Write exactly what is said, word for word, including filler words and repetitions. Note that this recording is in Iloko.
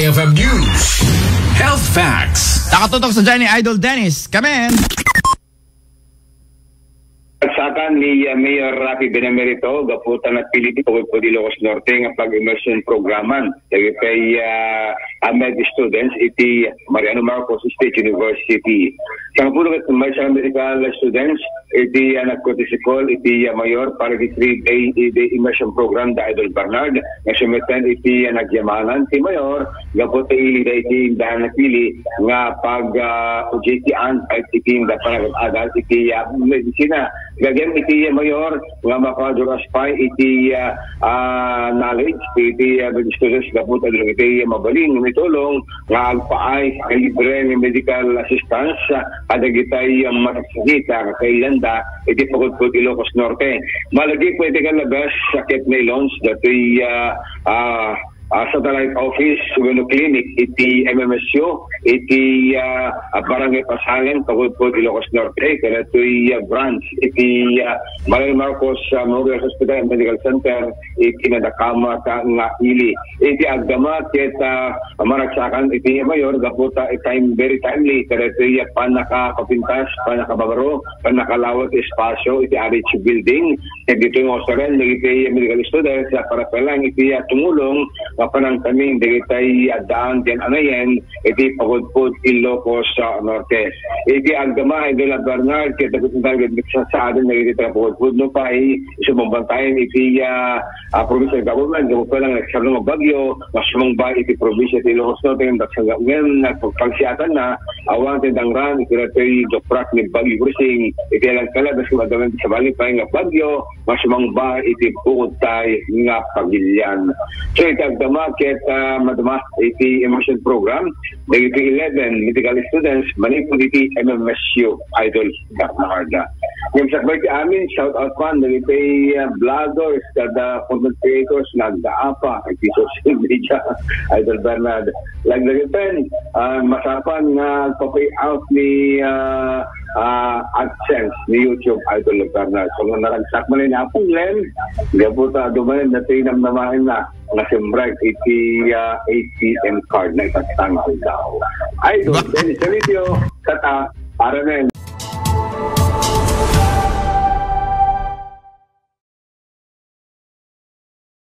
F M News. Health Facts. Nakatutok sa dyan ni Idol Dennis. Kamen! Agsakan ni, uh, Mayor Raffy Benamerito, gapu ta napili ti pagpudi Ilocos Norte nga pag-immersion programan dagiti, uh, uh, med students iti Mariano Marcos State University. Sangapulo ket maysa nga medical students iti, ah, nagkotisikol iti, ah, Mayor para iti three-day, eh, day immersion program da Idol Bernard nga sumeten iti, ah, nagyamanan ti Mayor gapu ta ili da iti inda napili nga pag, ah, J T an iti inda panagad-adal iti, ah, medisina. Gagem iti, ah, Mayor nga makaduras pay iti, ah, ah, knowledge iti, ah, students gapu ta iti mabalin nga mitulong nga agpaay a libre nga medical assistance, ah, kadagitay, ah, managsakit, ah, kailanda iti Pagudpud, Ilocos Norte. Malagip iti kalabas, sakit na i-launch datoy, ah, ah, ah, satellite office wenno clinic iti M M S U, iti, ah, ah, Barangay Pasalan, Pagudpud, Ilocos Norte, kadatoy, ah, branch iti, ah, Mariano Marcos, ah, Memorial Hospital and Medical Center, iti nadakamat nga ili. Iti agdama ket, ah, maragsakan iti Mayor gapu ta time, very timely kadaytoy pannakapapintas, pannakababaro, pannakalawat ti espasyo iti R H U building. Ket ditoy nga usaren dagiti medical students, ah, para pa lang iti, ah, tumulong nga panangtamin dagitay addaan diyan anayen iti Pagudpud, Ilocos, ah, Norte. Iti agdama, Idol Bernard, ket dagiti target sa, sa atin dagiti taga-Pagudpud, no, pay, isu mabantay iti, ah, ah, provincial government, gapu pa lang nagsarno nga bagyo, nga sumangba iti probinsya ti Ilocos Norte, nga daksa nga ngayon, nagpagpagsiatan na, awan ti dangran, iti datoy duprak ni Bagyo Grising, iti alang kala, das nga agdama ti sabali pay nga bagyo, nga sumangba iti bukod tay nga pagilian. So, iti agdama, ket, ah, madama, iti immersion program, dagiti eleven medical students, manipud iti M M S U, Idol Bernarda. Ngem sakbay ti amin, shout out man dagiti, ah, vloggers kada content creators nga agdaapa iti social media, Idol Bernard. Laglagipen, ah, masapan nga agpa-pay out ni, ah, ah, AdSense ni YouTube, Idol Bernard. So, nga naragsak man ni Apo Glenn, gapu ta dumanen na tinamnamaen na nga simrek iti, ah, A T M card na itattang aldaw. Idol, Ba- Dennis Salipio, kata, Aramen.